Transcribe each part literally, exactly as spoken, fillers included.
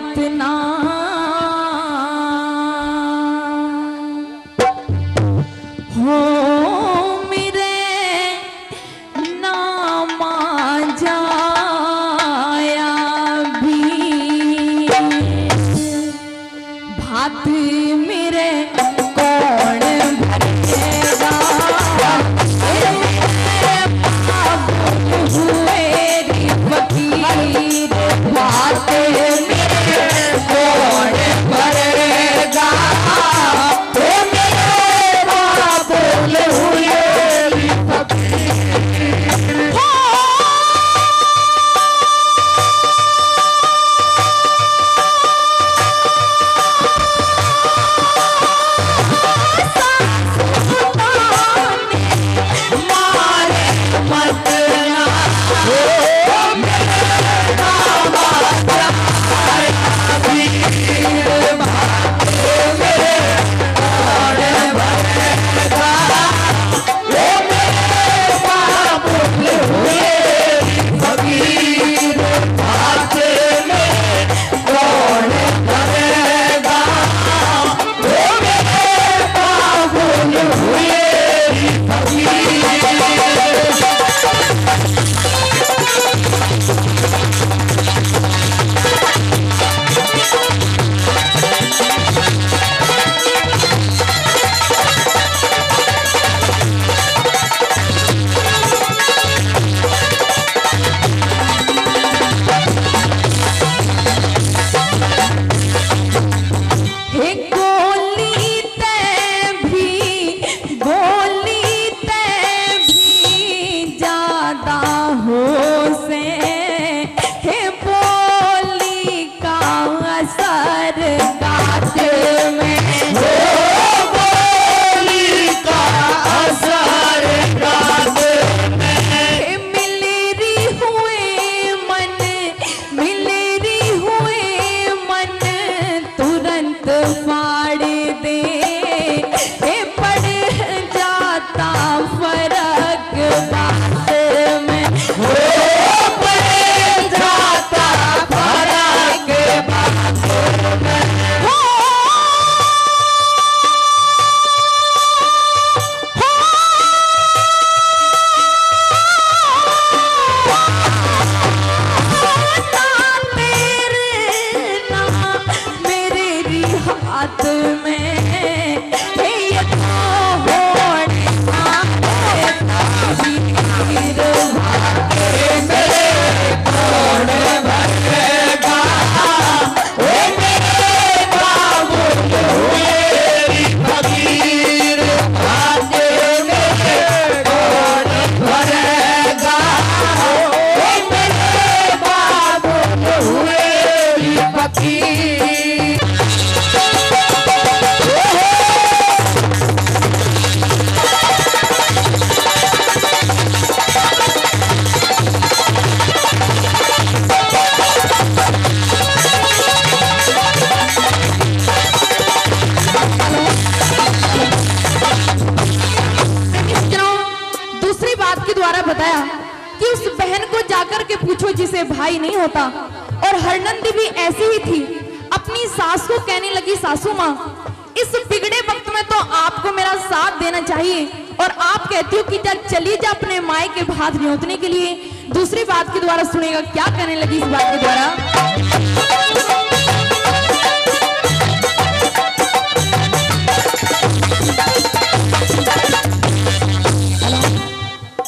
इतना हो मेरे ना मांझा आया भी। भात मेरे कौन भरेगा? ए बाबुल हुए रे फकीर, भात मेरे कौन भरेगा? ए मेरे बाबुल हुए रे फकीर। हे गोली तै भी, गोली तै भी ज्यादा हो से, हे बोली का असर गात में, हो बोली का असर गात में। हे मिलरी हुए मन, मिलरी हुए मन तुरंत फाड़ दे, हे पड़ जाता फर्क बात में, हो पड़ जाता फर्क बात में। हो दूसरी बात के द्वारा बताया कि उस बहन को जाकर के पूछो जिसे भाई नहीं होता। और हरनंदी भी ऐसी ही थी, अपनी सास को कहने लगी, सासू माँ, इस बिगड़े वक्त में तो आपको मेरा साथ देना चाहिए, और आप कहती हो कि जा चली जा अपने मायके भात न्योतने के लिए। दूसरी बात के द्वारा सुनेगा क्या कहने लगी इस बात के द्वारा।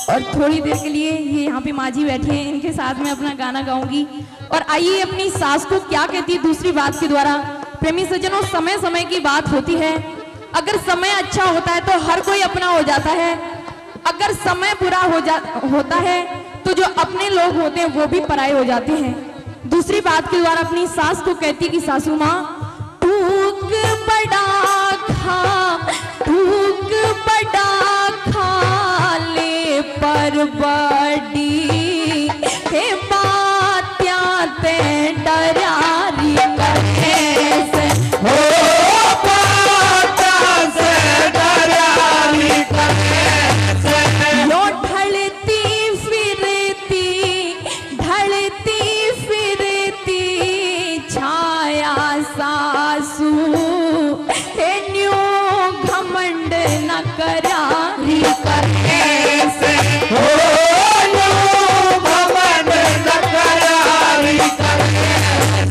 और थोड़ी देर के लिए ये यहाँ पे माँ जी बैठी हैं, इनके साथ मैं अपना गाना गाऊंगी। और आइए अपनी सास को क्या कहती है दूसरी बात के द्वारा। प्रेमी सज्जनों, समय समय की बात होती है। अगर समय अच्छा होता है तो हर कोई अपना हो जाता है, अगर समय बुरा हो जा होता है तो जो अपने लोग होते हैं वो भी पराए हो जाते हैं। दूसरी बात के द्वारा अपनी सास को कहती कि सासू माँ, टूक बड़ा खा, टूक बड़ा खा ले, पर बड़ी हे बात्यां ते डरारी करे से, हो बात्यां से डरारी करे से। यो ढलती फिरती, ढलती फिरती छाया प्यारी करे से, हो यूं घमंड न कर यारी करे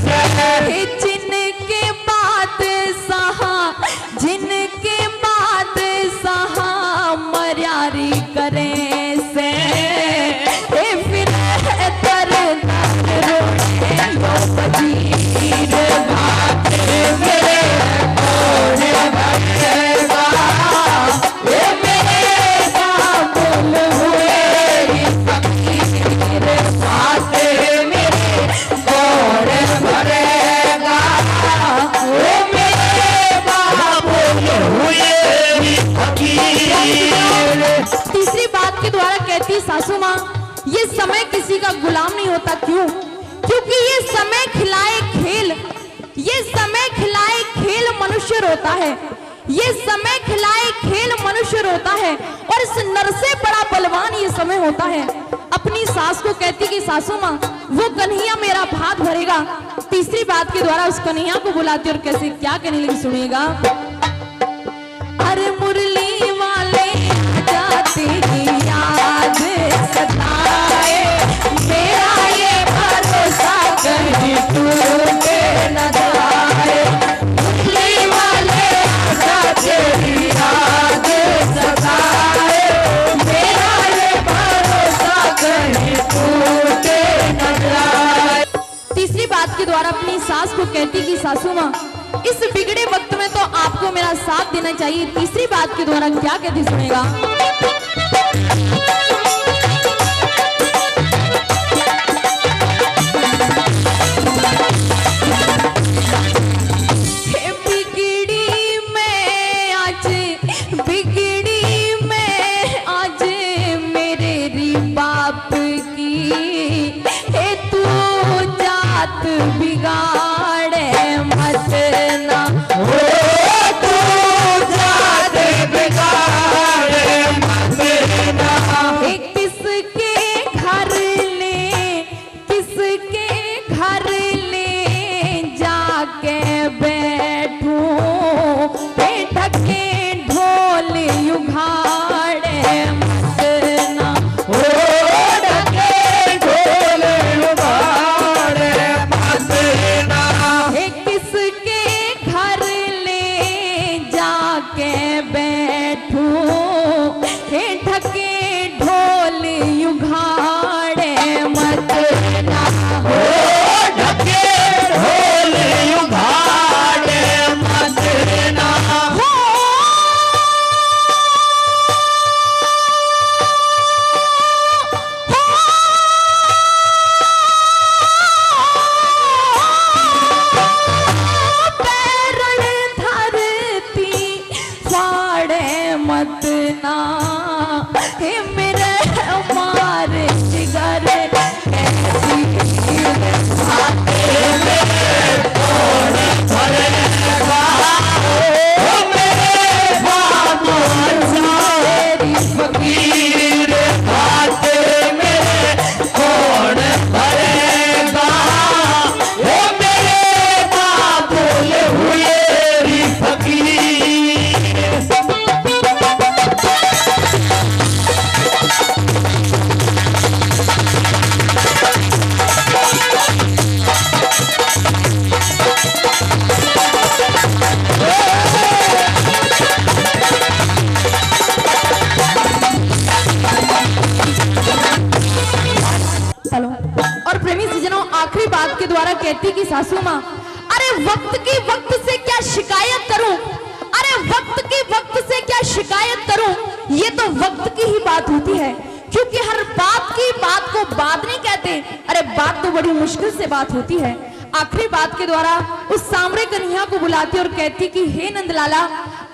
से। हे जिनके बादशाह, जिनके बादशाह मर्यारी करे से, हे फिर दर दर रोए यो वजीर। बात मेरे कौन भरेगा? ए मेरे बाबुल हुए रे फकीर, बात मेरे कौन भरेगा? ए मेरे बाबुल हुए रे फकीर। तीसरी बात के द्वारा कहती सासू माँ, ये समय किसी का गुलाम नहीं होता। क्यों? क्योंकि ये समय खिलाए खेल, ये समय खिलाए खेल मनुष्य रोता है। ये समय खिलाए खेल मनुष्य रोता है, और इस नर से बड़ा बलवान ये समय होता है। अपनी सास को कहती कि सासू माँ, वो कन्हैया मेरा भात भरेगा। तीसरी बात के द्वारा उस कन्हैया को बुलाती और कैसे क्या कहने लगी, सुनिएगा। अरे मुरली वाले आजा, तेरी याद सताए, मेरा ये भरोसा कहीं टूटे न जाए। मुरली वाले आजा, तेरी याद सताए, मेरा ये भरोसा कहीं टूटे न जाए। तीसरी बात के द्वारा अपनी सास को कहती कि सासू माँ, इस बिगड़े वक्त में तो आपको मेरा साथ देना चाहिए। तीसरी बात के द्वारा क्या कहती, सुनेगा। हे बिगड़ी मैं आज, बिगड़ी मैं आज मेरे री बाप की, हे तू जात बिगाड़े मत ना। ओ तू जात बिगाड़े मत ना। हे किसके घर ले, किसके घर ले जाके बैठूं, ए ढके ढोल उघाड़े मत ना। ओ ढके ढोल उघाड़े मत ना। ए किसके घर ले जाके बैठूं, ए ढके ढोल उघाड़े मत ना। ओ ढके ढोल उघाड़े मत ना। हो, हो, पैरण धरती फाड़े मत ना, हे मेरे मार जिगर कैसी बातें मेरे कौन भरेगा, ओ मेरे बाबू तेरी फकीर बातें मेरे कौन भरेगा? ओ मेरे बाबुल हुए री फकीर। चलो, और प्रेमी सज्जनों, आखिरी बात के द्वारा कहती कि सासू माँ, अरे वक्त की वक्त से क्या शिकायत करूं, अरे वक्त की वक्त से क्या शिकायत करूं, ये तो वक्त की ही बात होती है, क्योंकि हर बात की बात को बात नहीं कहते। अरे बात तो बड़ी मुश्किल से बात होती है। आखिरी बात के द्वारा उस सांवरे कन्हैया को बुलाती और कहती कि हे नंदलाला,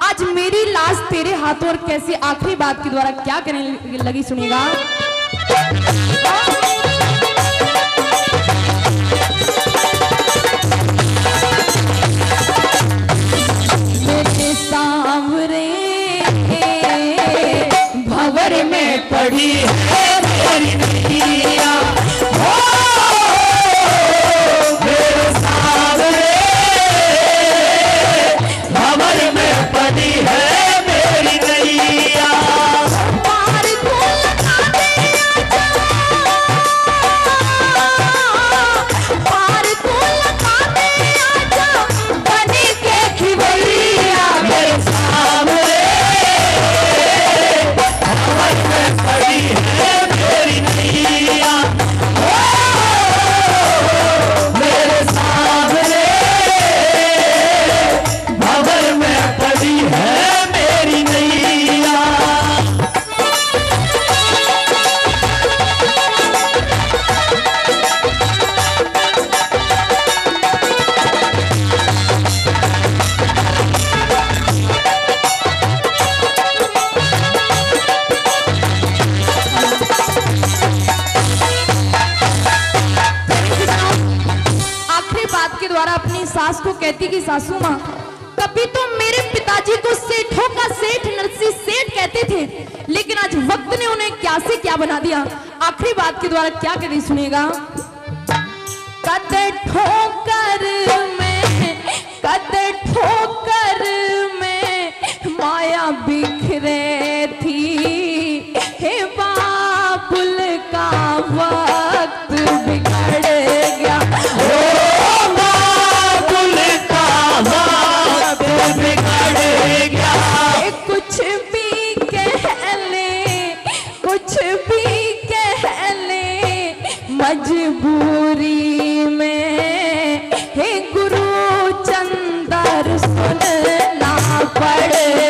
आज मेरी लाश तेरे हाथों और कैसी आखिरी बात के द्वारा क्या कहने लगी, सुनिएगा। मेरे सांवरे भंवर में पड़ी है मेरी नैया। हो, मेरे सांवरे भंवर में पड़ी है मेरी नैया। कहती कि सासू माँ, कभी तो मेरे पिताजी को सेठों का सेठ नरसी सेठ कहते थे, लेकिन आज वक्त ने उन्हें क्या से क्या बना दिया। आखिरी बात के द्वारा क्या कह रही, सुनिएगा। कद ठोकर में, कद ठोकर में माया बिखरे थी, हे बाबुल का वक्त बिगड़ गया। ओ बाबुल का वक्त बिगड़ गया। ए, कुछ भी कह ले, कुछ भी कह ले, मजबूरी में, हे गुरु चंदर, सुनना पड़े।